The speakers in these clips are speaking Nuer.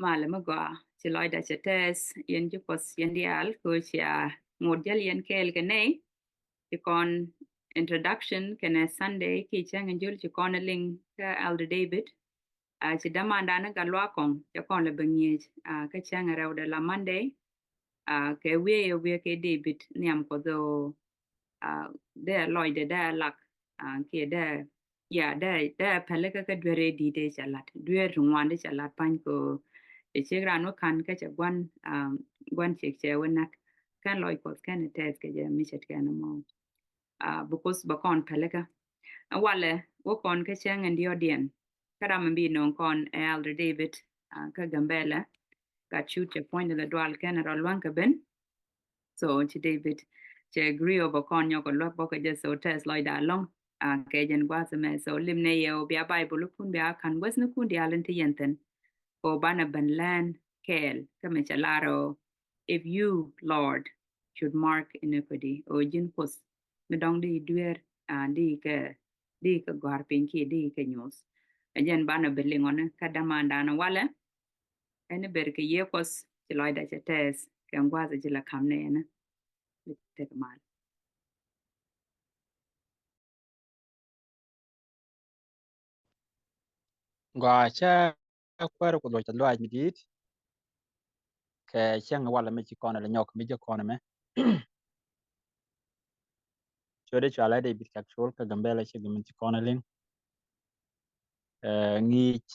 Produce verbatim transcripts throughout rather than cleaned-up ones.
Malɛ mi gɔaa, ci lɔcdä cɛ tɛɛth, yɛn ci Kuɔth yɛn diaal kɛ ɣöö cia ŋot jäl yɛn kɛɛl kɛ nɛy. Ci kɔn introduction kɛnɛ Sunday kiɛ cäŋ in jul ci kɔn ɛ liŋ kä Elder David. Ci dämandan ni Gatluak Kɔŋ cɛ kɔn lɛ bɛ ŋi̱eec kä cäŋ in rɛwdɛ la Monday. Kɛ wiee ɛ wiee kɛ David nhiam Kuɔth ɣöö dee lɔcdɛ dee lak kiɛ dee ya dee dee pälikä kä dueer ëë di̱i̱t ëë cɛ la̱t, dueer ti ŋuan ti cɛ la̱t pa̱ny kɛ ɣöö cɛ ciek raan wä ka̱n kä cɛ gua̱n, gua̱n ciek cɛ wä näk. Kɛn lɔc Kuɔth kɛn ɛ tɛth kɛ jɛ mi ce̱tkɛ ni mɔ. Because bɛ kɔn pälikä. Ɛ walɛ wä kɔn kä cäŋ in diɔ̱ɔ̱diɛn. Kä ram in bi no̱o̱ŋ kɔn ɛ Elder David kä Gambɛlɛ. Gat cut cɛ puɔ̱ny lɛ dual kɛn rɔ luäŋ kɛ ben. So ci David cɛ agree ɔ bɛ kɔn nyɔk ɔ luäk bɔkɛ jɛ, so tɛth lɔcdä ɛlɔ̱ŋ. Kɛ jɛn gua̱a̱th ɛmɛ, so lim nɛ yɛ ɔ bia Baibol ikun bia ka̱n guäthnikun diaal in ti yɛn thi̱n. Kɛ ɔ banɛ ben lɛn kɛɛl kä mi cɛ lar ɔ, if you, Lord, should mark iniquity, ɔ ji̱n Kuoth mi dɔ̱ŋ di dueer di kɛ di kɛ gɔ̱a̱r piny kiɛ di kɛ nyuɔth. Ɛ jɛn banɛ ben liŋ ɔ ni kä dämandan walɛ. Ɛn i̱ ber kɛ Yiëë Kuɔth ci lɔcdä cɛ tɛth kɛ gua̱a̱th ci la ka̱m nɛ ɛn. Bi tek mal. Gɔaa, cä kuäär Kuoth luɔc cɛ luaac mi di̱i̱t. Kɛ cäŋ walɛ mi ci kɔn lɛ nyɔk mi jɛ kɔn mɛ. Codɛ cua lɛ dee bit cak col kä Gambɛlɛ ci gɛ min ci kɔn liŋ. Ŋi̱i̱c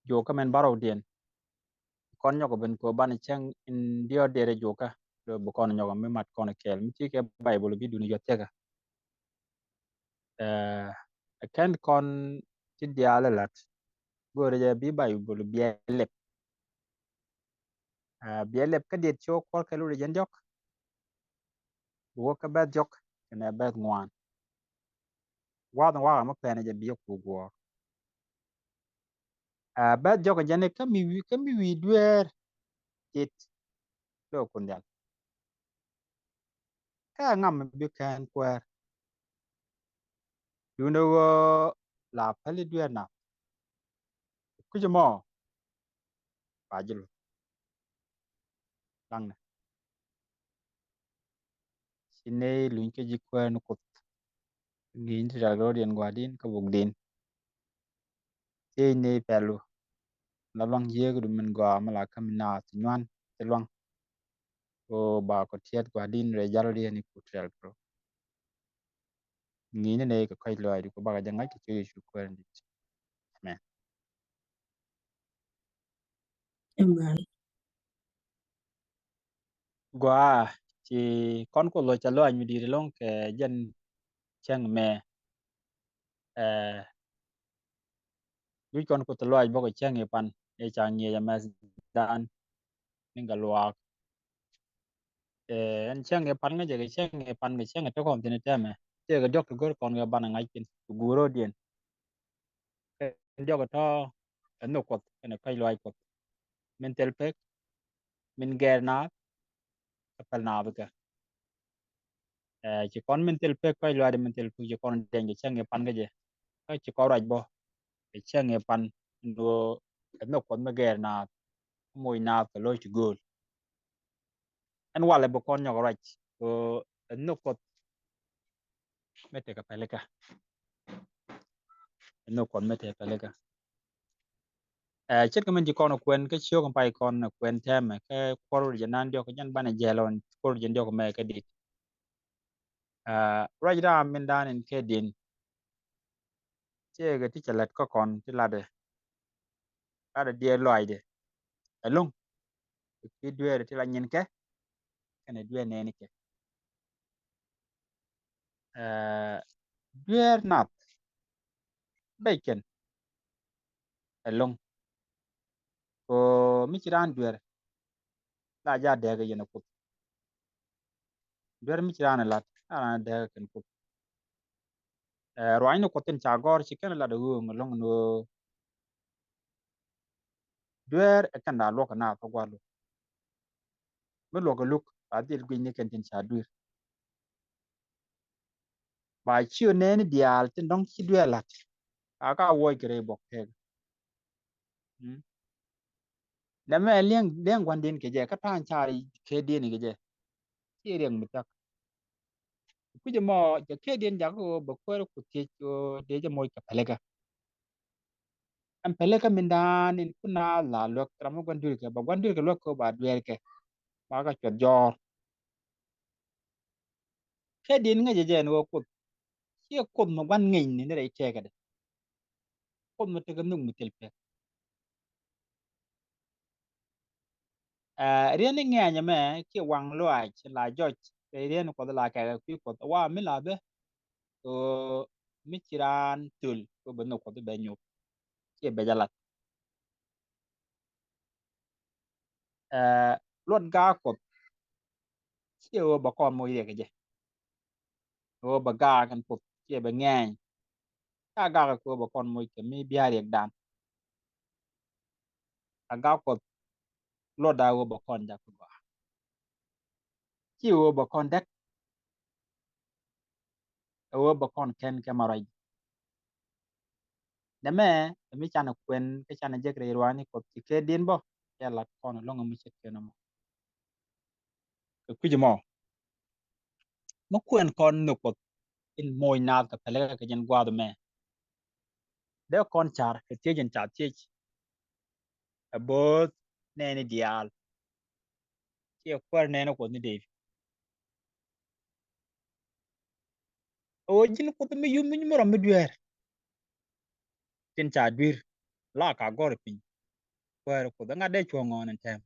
juɔkä mɛn bärɔwdiɛn. Kɔn nyɔk ben kɛ banɛ cäŋ in diɔ̱ɔ̱diɛn rɛ juɔkä. Lo bi kɔn nyɔk mi mat kɔn kɛɛl mi ci kɛ Baibol bi duni yɔ̱th cäkä. Ɛ kɛn kɔn ti diaal ɛ la̱t. Go̱o̱rɛ jɛ bi Baibol biɛ lɛp. Biɛ lɛp kä diet ci wä kuɔl kɛ lurɛ jɛn diɔk. Bi wä kä bɛth diɔk kɛnɛ bɛth ŋuan. Wath wakä mi pɛn jɛ bi ku guɔɔr. Bɛth diɔk jɛn kä mi wi̱i̱, kä mi wi̱i̱ dueer tit. Lo kun dial. Kä ŋam bi kɛn kuɛɛr. Duundɛ ɣöö la päli dueer nath. Kucä mɔ ba ji̱ luth. Laŋnɛ ci ney luny kä ji̱ kuäär ni Kuoth. Ŋi̱i̱c ni ti rɛl kɛ rɔ̱diɛn gua̱a̱r din kä buk din. Thiec ney pɛlu la luaŋ yieekädu min gɔaa mi la kä mi naath ti nyuan ti luaŋ. Ko ba kɔ tiɛt gua̱a̱r din rɛy jal rɔ̱diɛn ni Kuoth ti rɛl kɛ rɔ. Ŋi̱i̱c ni ney kɛ kɔ̱c lɔaacdu kɛ bakɛ jɛ ŋa̱c kɛ ciöt Yecu kuäär ni dit. Amen. Amen. Gɔaa, ci kɔn Kuoth luɔc cɛ luaac mi di̱i̱t ɛlɔ̱ŋ kɛ jɛn cäŋ mɛ. Ɛ, wi̱c kɔn Kuoth luaac bä kɛ cäŋ i̱ pan i̱ ca ŋi̱eec ɛ mɛth dan ni Gatluak. Ɛ, ɛn cäŋ i̱ pan ŋäcɛ kɛ cäŋ i̱ pan kɛ cäŋ i̱ te kɔn thi̱n i̱ tɛmɛ. Tëëkɛ diɔ̱k ti go̱r kɔn kɛ banɛ ŋa̱c thi̱n kɛ guur rɔ̱diɛn. Kɛ diɔ̱k tɔ̱ ɛ nhök Kuɔth kɛnɛ kɔ̱a̱c luaac Kuɔth. Min thil pek, min gɛɛr naath, kä päl naath kɛ. Ɛ, ci kɔn min thil pek kɔ̱a̱c luaac, min thil pek ci kɔn diɛny kɛ cäŋ i̱ pan kä jɛ. Kä ci kɔn ruac bä kɛ cäŋ i̱ pan ni ɣöö ɛ nhök Kuɔth mi gɛɛr naath, moc naath kɛ lo̱c ti gööl. Ɛn walɛ bi kɔn nyɔk ruac kɛ ɛ nhök Kuɔth mi tekɛ pälikä. Ɛ nhök Kuɔth mi tekɛ pälikä. Ɛ, ce̱tkɛ min ci kɔn kuɛn kä ciök in pay kɔn kuɛn tɛmɛ kä kuɔr jɛ nan diɔk jɛn banɛ jɛl ɔn kuɔr jɛ diɔk mɛ kä dit. Ɛ, ruac ram min dan in kɛ din. Ciɛ kɛ ti cɛ lät kä kɔn ti latdɛ. Latdɛ diɛ lɔaacdɛ ɛlɔ̱ŋ. Kɛ dueer ti la nyin kɛ kɛnɛ dueer nɛɛni kɛ. Ɛ, dueer nath bɛc kɛn ɛlɔ̱ŋ. Ko mi ci raan dueer la ja dɛɛk yɛn ɛ Kuoth. Dueer mi ci raan ɛ lat la raan ɛ dɛɛk kɛn Kuoth. Ɛ, ruaacni Kuɔth in ca gɔ̱r ci kɛn lat ɛ ɣööŋ ɛlɔ̱ŋ ni ɣöö dueer ɛ kɛn daa luɔk ɛ naath kä gua̱a̱th luk. Mi luɔk ɛ luk ba dhil guic ni kɛn tin ca dui̱r. Ba ciö nɛɛni diaal tin dɔ̱ŋ ci dueer la̱t. Ka ka wuɔc kɛ rɛy buɔk kɛɛk. Mm. Nɛmɛ liɛŋ, liɛŋ gua̱ndiɛn kɛ jɛ, kä ta̱a̱ in car kɛ diɛn kɛ jɛ. Ci riɛŋ mi thia̱k. Kui̱c ɛmɔ, jɛ kɛ diɛn jakä ɣöö bɛ kuäär ku thiec ɣöö dee jɛ moc kɛ pälikä. Ɛn pälikä mindan in kun a la luäk ram mi gua̱n dui̱rkɛ, ba gua̱n dui̱rkɛ luäk kɛ ɣöö ba dueerkɛ, ba kɛ cuɔth jɔɔr. Kɛ diɛn ŋäcɛ jɛ ɛn ɣöö Kuoth ciɛ Kuoth mi gua̱n ŋi̱eecni ni rɛy tëkädɛ. Kuoth mi tekɛ nhök mi thil pek. Ɛ, riɛn ni ŋɛɛny ɛmɛ kiɛ waŋ lɔaac la jɔc, ɛ riɛn Kuɔth la kɛkɛ kui̱ Kuɔth wa mi la bä. Ɣöö mi ci raan thöl ɣöö bɛ nhök Kuɔth bɛ nyop, ciɛ bɛ jɛ lat. Ɛ, luɔt gaak Kuɔth ciɛ ɣöö bɛ kɔn moc riɛk kɛ jɛ. Ɣöö bɛ gaak ɛn Kuoth ciɛ bɛ ŋɛɛny. Ca gaak kɛ ɣöö bɛ kɔn moc kɛ mi bia riɛkdan. A gaak Kuɔth luɔtda ɣöö bɛ kɔn jak kɛ gɔaa. Ci ɣöö bɛ kɔn däk. Ɛ ɣöö bɛ kɔn kɛn kɛ ma ruac. Nɛmɛ ɛ mi canɛ kuɛn kä canɛ jek rɛy ruaani Kuɔth ci kɛ diɛn bä. Cɛ lat kɔn ɛlɔ̱ŋ mi ce̱tkɛ nɔmɔ. Kɛ kui̱c ɛmɔ, mi kuɛn kɔn nhök Kuɔth in moc naath kɛ pälikä kɛ jɛn gua̱a̱th ɛmɛ, dee kɔn car kɛ thiec in ca thiec ɛ bo̱o̱th nɛɛni diaal. Ciɛ kuäär nɛɛni Kuɔth ni Dee-bid. Ɣöö ji̱n Kuoth mi yum mi nyuɔ̱th rɔ mi dueer. Tin ca dui̱r la ka gɔ̱r piny. Kuäär Kuoth, ŋa̱t dee cuɔ̱ŋ ɣɔ̱ɔ̱n ɛn tɛm.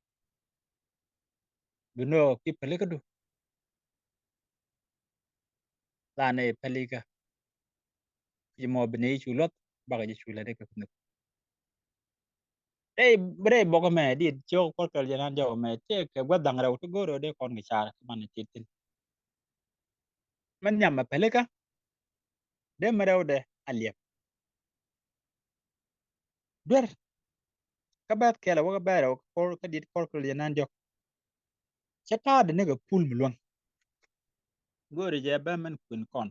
Duundɛ ɣöö ki pälikädu. La nɛ pälikä. Ci mɔ bi ni cu luɔth bakɛ jɛ cu lɛ dee kɛ kunh. Rɛy, rɛy bɔk mɛ dit ciök kuɔr kɛl jɛ nan jɔk mɛ tëë kɛ gua̱th da̱ŋ rɛw ti go̱o̱r rɛw dee kɔn kɛ car kɛ man tit thin. Mɛ nhiam mɛ pälikä. Dee mɛ rɛwdɛ a liɛp. Duer. Kä bɛth kɛl a wä kä bɛth rɛw kä kɔr kä dit kɔr kɛl jɛ nan jɔk. Cɛ ta̱a̱ dee ni kɛ pul mi luäŋ. Go̱o̱ri jɛ bɛ mɛn kuën kɔn.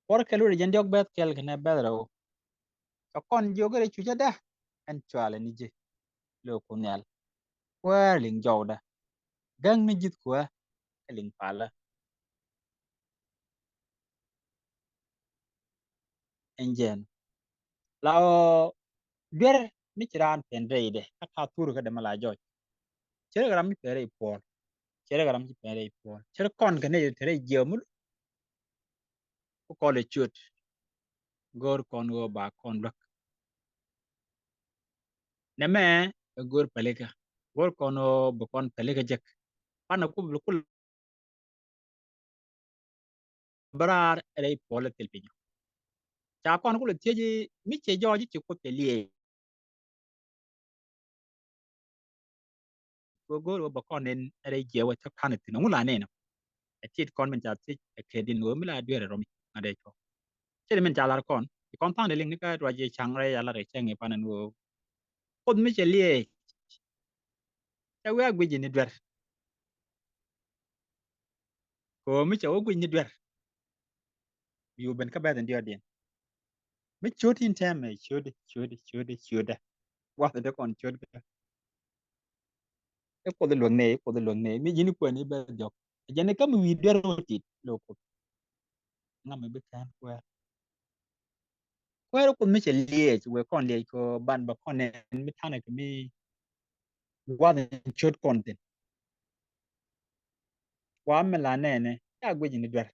Kuɔr kɛl wä jɛ jɛn diɔk bɛth kɛl kɛnɛ bɛth rɛw. Kɛ kɔn jiök rɛ cucä dä ɛn cualɛ ni ji̱. Lo̱o̱ ku nhial. Kuäär liŋ jɔwdä. Gäŋ ni ji̱th kuä kä liŋ palä. Ɛn jɛn la ɣöö duer mi ci raan pɛn rɛydɛ kä ka thur kä dɛmɛ la jɔc. Cɛ rɛ kɛ ram mi pɛn rɛy puɔl. Cɛ rɛ kɛ ram mi ci pɛn rɛy puɔl. Cɛ rɛ kɔn kɛ nɛy te rɛy jiɛw mi lu. Ku kɔl ɛ ciöt. Go̱o̱r kɔn ɣöö ba kɔn luäk. Nɛmɛ ɛ go̱o̱r pälikä. Go̱o̱r kɔn ɣöö bɛ kɔn pälikä jek. Panɛ ku bi ku bä raar rɛy puɔl ɛ thil piny. Ca kɔn kulɛ thiec mi cɛ jɔɔc ci Kuoth cɛ liɛɛc. Kɛ go̱o̱r wä bä kɔn nen rɛy jiɛw ɛ thäk ka̱n ɛ thi̱n ɛŋu la nɛn. Ɛ tit kɔn min ca thiec ɛ kɛ din ɣöö mi la dueer ɛ rɔm ŋa̱t ɛ cuɔ. Cɛ di min ca lar kɔn ci kɔn tha̱a̱ŋ de liŋ ni kä ruac yɛ ca̱ŋ rɛy a lar ɛ cäŋ ɛ pan ɛn ɣöö Kuoth mi cɛ liɛɛc. Cɛ wiaa guic ni duer. Kɛ ɣöö mi cɛ wä guic ni duer. Bi wä ben kä bɛth in diɔt diɛn. Mi ciöt in tɛmɛ ciöt ciöt ciöt ciöt. Guath in te kɔn ciöt kä. I̱ Kuoth iluäk nɛ, i̱ Kuoth iluäk nɛ mi ji̱n i̱ kuɛn i̱ bɛ jɔk. Jɛn i̱ kä mi wi̱i̱ duer wä tit lo̱k Kuoth. Ŋa mi bi kɛn kuɛɛr. Kuɛɛr Kuoth mi cɛ liɛɛc wee kɔn liɛɛc kɛ ban bɛ kɔn nɛn mi ta̱nɛ kɛ mi guath in ciöt kɔn thin. Wa mi la nɛnɛ ca guic ni duer.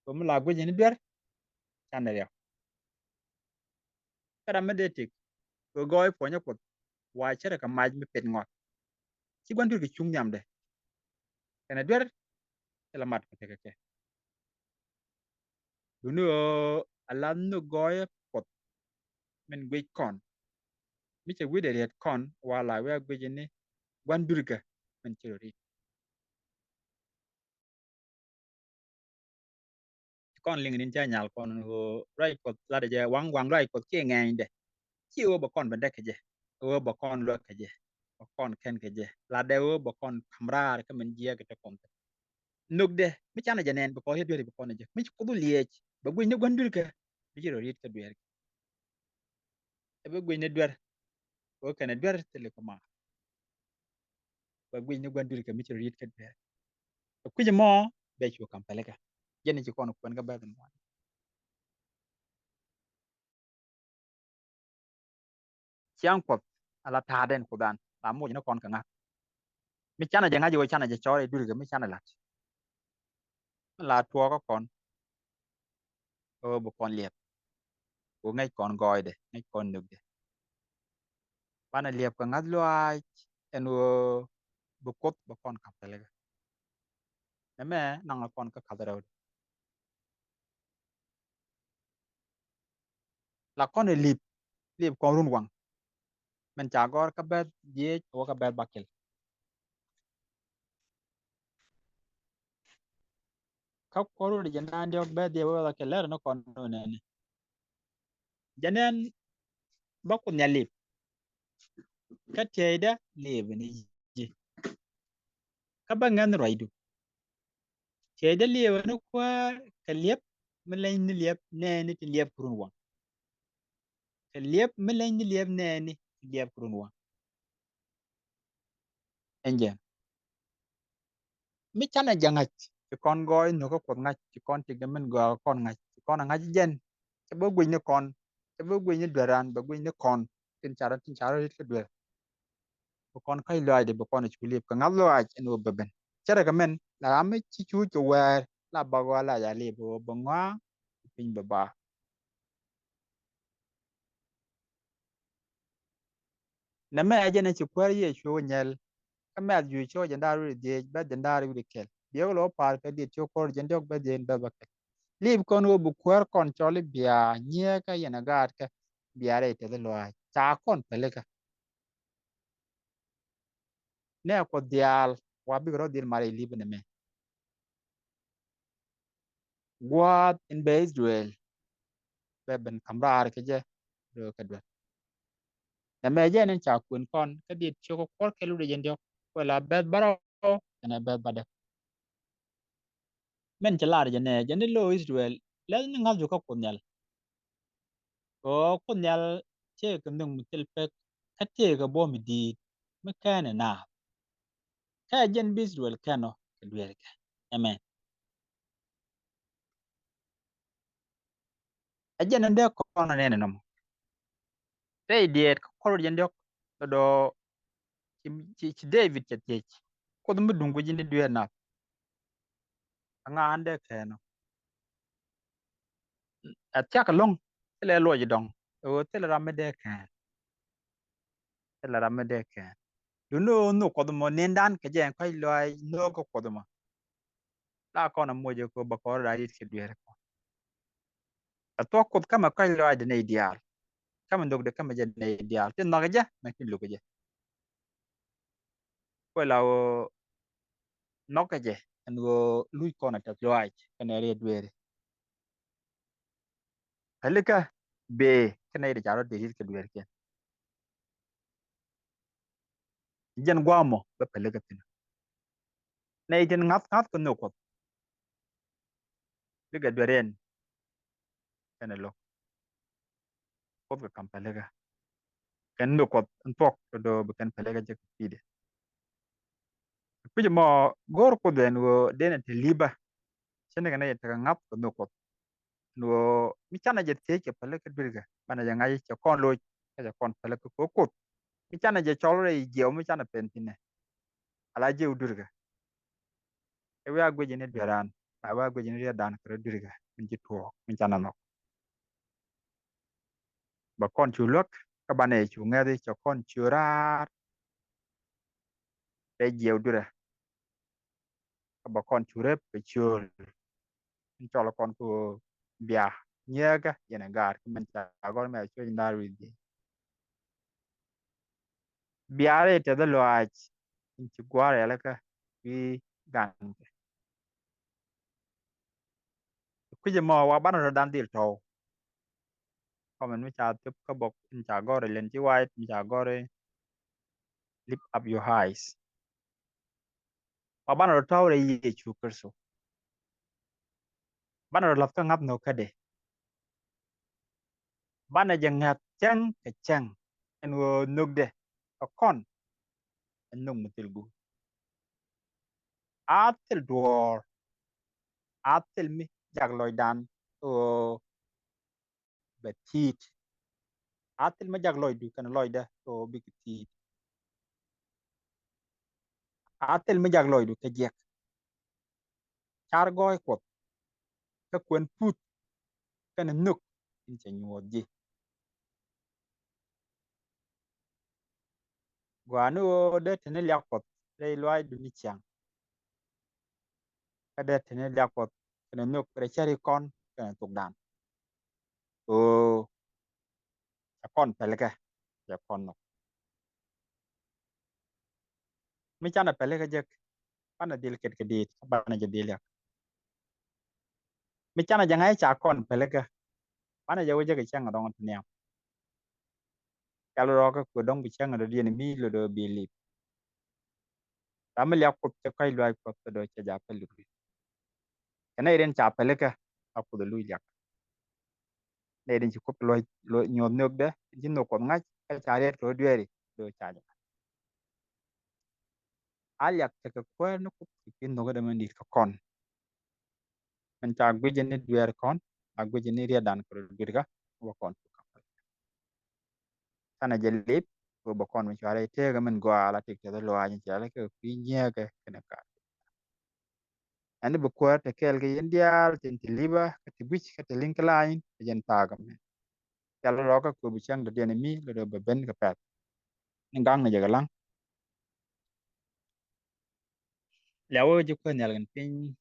Kɛ mi la guic ni duer. Canɛ riɛk. Kä ram mi dee tik kɛ gɔɔy puɔnyä Kuoth. Wa cärɛ kɛ mac mi pet ŋɔak. Ci gua̱n duer kɛ cuŋ nhiamdɛ. Kɛnɛ duer cɛ la mat kɛ tekɛ kɛ. Duni ɣöö a la nhök gɔɔyä Kuɔth min guic kɔn. Mi cɛ wi̱cdɛ riet kɔn wa la wi̱i̱ a guic ni gua̱n duer kɛ min ci rɔ ri̱t. Kɔn liŋ nin ca nyal kɔn ɣöö ruac Kuɔth latdɛ jɛ waŋ waŋ ruac Kuɔth kiɛ ŋɛɛnydɛ. Ci ɣöö bɛ kɔn bɛ däk kɛ jɛ. Ɣöö bɛ kɔn luäk kɛ jɛ. Bɛ kɔn kɛn kɛ jɛ. Latdɛ ɣöö bɛ kɔn ka̱m raar kä min jiɛɛk kɛ te kɔn. Nhökdɛ mi canɛ jɛ nɛn bɛ kɔn yɛ dueeri bɛ kɔn jɛ mi ci Kuoth liɛɛc bɛ guic ni gua̱n duer kɛ. Mi ci rɔ riet kä dueer. Ɛ bɛ guic ni duer. kɛ ɣöö kɛnɛ duer thilɛ kɛ maar. Bɛ guic ni gua̱n dui̱r kɛ mi ci rɔ ri̱t kä duer. Kɛ kui̱c mɔ bɛ cu ka̱m pälikä. Jɛn ci kɔn kuɛn kä bɛth in muɔ̱n. Ciaŋ Kuɔth ala ta̱a̱dɛn Kuothdan la moc ni kɔn kɛ ŋa̱th. Mi canɛ jɛ ŋa̱c ɣöö canɛ jɛ cɔɔr i̱ dui̱r kɛ mi canɛ la̱t. Mi la tuɔɔkä kɔn ɣöö bi kɔn liɛp. Ɣöö ŋäc kɔn gɔɔydɛ, ŋäc kɔn nhökdɛ. Banɛ liɛp kɛ ŋa̱th lɔaac ɛn ɣöö bi Kuoth bɛ kɔn ka̱m pälikä. Nɛmɛ naŋ la kɔn kä ka̱th rɛwdɛ. La kɔn ɛ lip, lip kɔn run waŋ. Min ca gɔr kä bɛth dhieec wä kä bɛth bakɛl. Kä kuɔr wä di jɛ naan diɔk bɛth dhieec wä bɛth bakɛl lɛr ni kɔn nɔ nɛni. Jɛ nɛn bä Kuoth Nhial lip. Kä tiɛydä lip ni ji̱. Kä bä ŋɛn ruacdu. Tiɛcdä liɛpä ni kuäär kɛ liɛp mi leny ni liɛp nɛɛni ti liɛp kurun waŋ. Kɛ liɛp mi leny ni liɛp nɛɛni ti liɛp kurun waŋ. Ɛn jɛn mi canɛ jɛ ŋa̱c ci kɔn gɔɔy nhökä Kuɔth ŋa̱c ci kɔn tikdä min gɔaa kɔn ŋa̱c ci kɔn a ŋa̱c jɛn. Cɛ bä guic ni kɔn, cɛ bä guic ni dueran bɛ guic ni kɔn. Tin carä tin carä rit kä duer. Bɛ kɔn ka̱c lɔaacdɛ bɛ kɔn cu liep kɛ ŋa̱th lɔaac ɛn ɣöö bɛ ben. Cärɛ kɛ mɛn la ram mi ci cuuc kɛ wäär la bak ɣɔaa la ca liep ɣöö bɛ ŋɔaa piny bɛ baa. Nɛmɛ ɛ jɛn ɛ ci kuäär Yecu wä nyɛl. Kä Mɛth juuc cio̱k jɛn daar wi̱cdɛ dhieec bɛ jɛn daar wi̱cdɛ kɛl. Biɛk lɔ pa̱a̱r kɛ diet cio̱k ko̱r jɛn diɔ̱k bɛ dhieec bɛ bɛ kɛl. Liip kɔn ɣöö bi kuäär kɔn cɔl i̱ bia nyieekä yɛn ɛ gaatkä. Bia rɛy tɛth i̱ lɔaac ca kɔn pälikä. Nɛ Kuɔth diaal wa bikɛ rɔ dhil mar ilip nɛmɛ. Gua̱a̱th in bɛ Israel bɛ ben ka̱m raar kɛ jɛ röökä duer. Nɛmɛ jɛ ni ca kuën kɔn kä diet ciök kuɔr kɛ lutdɛ jɛn diɔ̱k kuɛ la bɛth bärɔw kɛnɛ bɛth bädäk. Min cɛ lar jɛ nɛ jɛ ni lo̱o̱ Israel lɛth ni ŋa̱th ju kä Kuoth Nhial. Kɛ ɣöö Kuoth Nhial tëëkɛ nhök mi thil pek kä tëëkɛ buɔ̱m mi di̱i̱t mi kɛn ɛ naath. Kä ɛ jɛn bi Israel kɛn ɔ kɛ dueerikɛ. Amen. Ɛ jɛn in dee kɔn ɛ nɛn ɛ nɔmɔ. Rɛy diɛɛt kä kɔr jɛn diɔ̱k lɔ dɔɔ ci, ci, ci David cɛ thiec. Kuoth mi duŋ ku ji̱n di dueer nath. Aŋa an dee kɛɛn ɔ. Ɛ thiak ɛlɔ̱ŋ thilɛ luɔc dɔ̱ŋ. Ɛ ɣöö thilɛ ram mi dee kɛɛn. Thilɛ ram mi dee kɛɛn. Duŋni ɣöö nhök Kuɔth mɔ nindan kɛ jɛ ɛn kɔ̱c lɔaac nhöökä Kuɔth mɔ. La kɔn a moc ɛ kɛ ɣöö bɛ kɔn rɔ daa yit kɛ dueer kɔn. Ɛ thuɔ̱k Kuoth kämɛ kɔ̱c lɔaacdɛ nɛy diaal. Kämɛ nhökdɛ kämɛ jɛ nɛy diaal. Ti nhɔk jɛ mɛ ti luk jɛ. Kuɛ la ɣöö nhɔk jɛ ɛn ɣöö luc kɔn a tɛth lɔaac kɛnɛ riet dueeri. Pälikä bee kä nɛy ti ca rɔ dee riet kɛ dueerkiɛn. Jɛn gua̱a̱mɔ bä pälikä thi̱n. Nɛy tin ŋa̱th ŋa̱th kä nhök Kuɔth. Bikɛ duer yɛn kɛnɛ lo̱k. Kuoth kɛ ka̱m pälikä. Kɛn nhök Kuɔth in thuɔ̱k kɛ do̱o̱ bi kɛn pälikä jɛ kɛ pi̱i̱dɛ. Kui̱c mɔ go̱o̱r Kuoth ɛn ɣöö denɛ te li̱pä. Cɛn kɛ nɛy tekɛ ŋa̱th kɛ nhök Kuɔth. Ɛn ɣöö mi canɛ jɛ thiec kɛ pälikä dui̱rkɛ banɛ jɛ ŋa̱c cɛ kɔn loc kɛ cɛ kɔn pälikä kɛ Kuoth. Mi canɛ jɛ cɔl rɛy jiɛw mi canɛ pen thi̱nɛ. Ala jiɛw dui̱rkɛ. Ɛ wiaa guic ni dueran a wiaa guic ni rietdan kɛ rɔ dui̱rkɛ min ci tuɔɔk min canɛ nhɔk. Bɛ kɔn cu luäk kä banɛ cu ŋäthi cɛ kɔn cu raar. Rɛy jiɛw dui̱rɛ kä bɛ kɔn cu rep kɛ ciöl. Min cɔl kɔn ku bia nyieekä yɛn ɛ gaat kä min ca gɔr mɛ cuec ndaar wi̱i̱ dhiec. Bia rɛy tɛth lɔaac in ci gua̱a̱r yɛlɛ kä wi̱i̱ gankɛ. Kui̱c ɛmɔ wa banɛ rɔ dan dhil tɔw. Kɔmɛn mi ca thöp kä bok in ca gɔr ilɛn ci wa̱i̱t mi ca gɔr i lift up your eyes. Wa banɛ rɔ tɔw rɛy Yecu Kritho. Banɛ rɔ lath kä ŋa̱th nhök kädɛ. Banɛ jɛ ŋa̱th cäŋ kɛ cäŋ. ɛn ɣöö nhökdɛ kɛ kɔn ɛ nhök mi thil guur. A thil duɔ̱ɔ̱r, a thil mi jak lɔcdan ɣöö bɛ thi̱i̱t. A thil mi jak lɔcdu kɛnɛ lɔcdä ɣöö bikɛ thi̱i̱t. A thil mi jak lɔcdu kɛ jiɛk. Car gɔɔy Kuɔth kä kuɛn puth kɛnɛ nhök in cɛ nyuɔth ji̱. Gɔaa ni ɣöö dee te ni liak Kuɔth rɛy luaacdu ni ciaŋ. Kä dee te ni liak Kuɔth kɛnɛ nhök rɛy cäri kɔn kɛnɛ thokdan. Ɣöö cɛ kɔn pälikä, cɛ kɔn nhök. Mi canɛ pälikä jek, banɛ dhil ket kɛ diit, banɛ jɛ dhil liak. Mi canɛ jɛ ŋa̱c ca kɔn pälikä, banɛ jɛ wä jek kɛ cäŋ dɔŋ ti nhiam. Cal rɔɔkä kuɛ dɔŋ bi cäŋ dɔ̱diɛn mi lotdɛ bi lip. Ram mi liak Kuoth cɛ kɔc luaac Kuɔth dɔ̱ cɛ ja päl luth. Kɛ nɛy rin ca pälikä a Kuoth luc liak. Nɛy rin ci Kuoth luɔc nyuɔth nhökdɛ, ci nhök Kuɔth ŋa̱c kä ca riɛt kɛ rɔ dueeri dɔ̱ ca jɛ. A liak tekɛ kuäär ni Kuoth kɛ kui̱ nhökädɛ mɛn di̱t kä kɔn. Mɛn ca guic ni dueer kɔn, a guic ni riɛtdan kɛ rɔ dueerkä wä kɔn. Canɛ jɛ lip kɛ bä kɔn mi cuarɛ tekä mɛn gɔaa la tik tɛth luaac in cɛ la kɛ kui̱ nyiɛɛkɛ kɛnɛ kaat. Ɛn bi kuäär te kɛɛl kɛ yɛn diaal tin ti lipä kä ti guic kä ti liŋ kä la̱a̱ny kɛ jɛn thaak ɛmɛ. Cal rɔɔkä kɛ bi cäŋ dɔ̱diɛn mi lotdɛ bɛ ben kɛ pɛ̈th. Ni gaŋ ni jɛ kɛ laŋ. Liawä ji̱ kuäär nhial kɛn piny.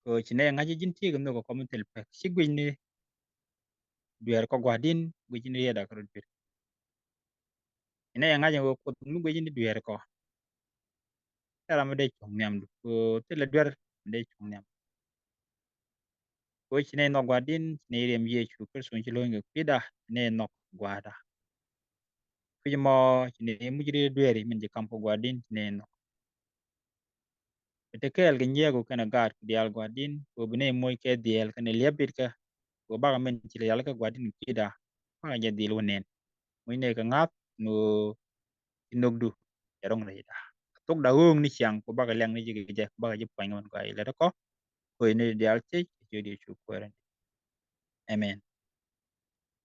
Kɛ ci nɛy ŋa̱c ji̱n tiek nhök kɛ kɔm thil pek ci guic ni dueer kɔ gua̱di̱n guic ni riɛtda kɛ rɔ dueer. Ci nɛy ŋa̱c wä Kuoth mi guic ni dueer kɔ. Thil ram mi dee cuɔ̱ŋ nhiamdu kɛ thilɛ duer mi dee cuɔ̱ŋ nhiam. Kɛ ci nɛy nhɔk gua̱di̱n ci nɛy riɛm Yecu Kritho ci lo̱ny kɛ kui̱da ci nɛy nhɔk gua̱a̱da. Kui̱c mɔ ci nɛy muc riet dueeri min ci kam kɛ gua̱di̱n ci nɛy nhɔk. Bi te kɛɛl kɛ nyiɛɛku kɛnɛ gaat ku diaal gua̱di̱n ku bi nɛy moc kɛ dhiɛɛl kɛnɛ liɛp bitkä ku bakɛ min ci rialikä gua̱di̱n kui̱da bakɛ jɛ dhil wä nɛn. Muc nɛy kɛ ŋa̱th ni ɣöö ci nhökdu cɛ ro̱ŋ rɛyda. Thokda ɣööŋ ni ciaŋ ku bakɛ liak ni ji̱ kɛ jɛ ku bakɛ ji̱ pua̱ny kɛ min gɔaa ilɛ ti kɔ. Koc ni diaal thiec kɛ ciöt Yecu kuäärä. Amen.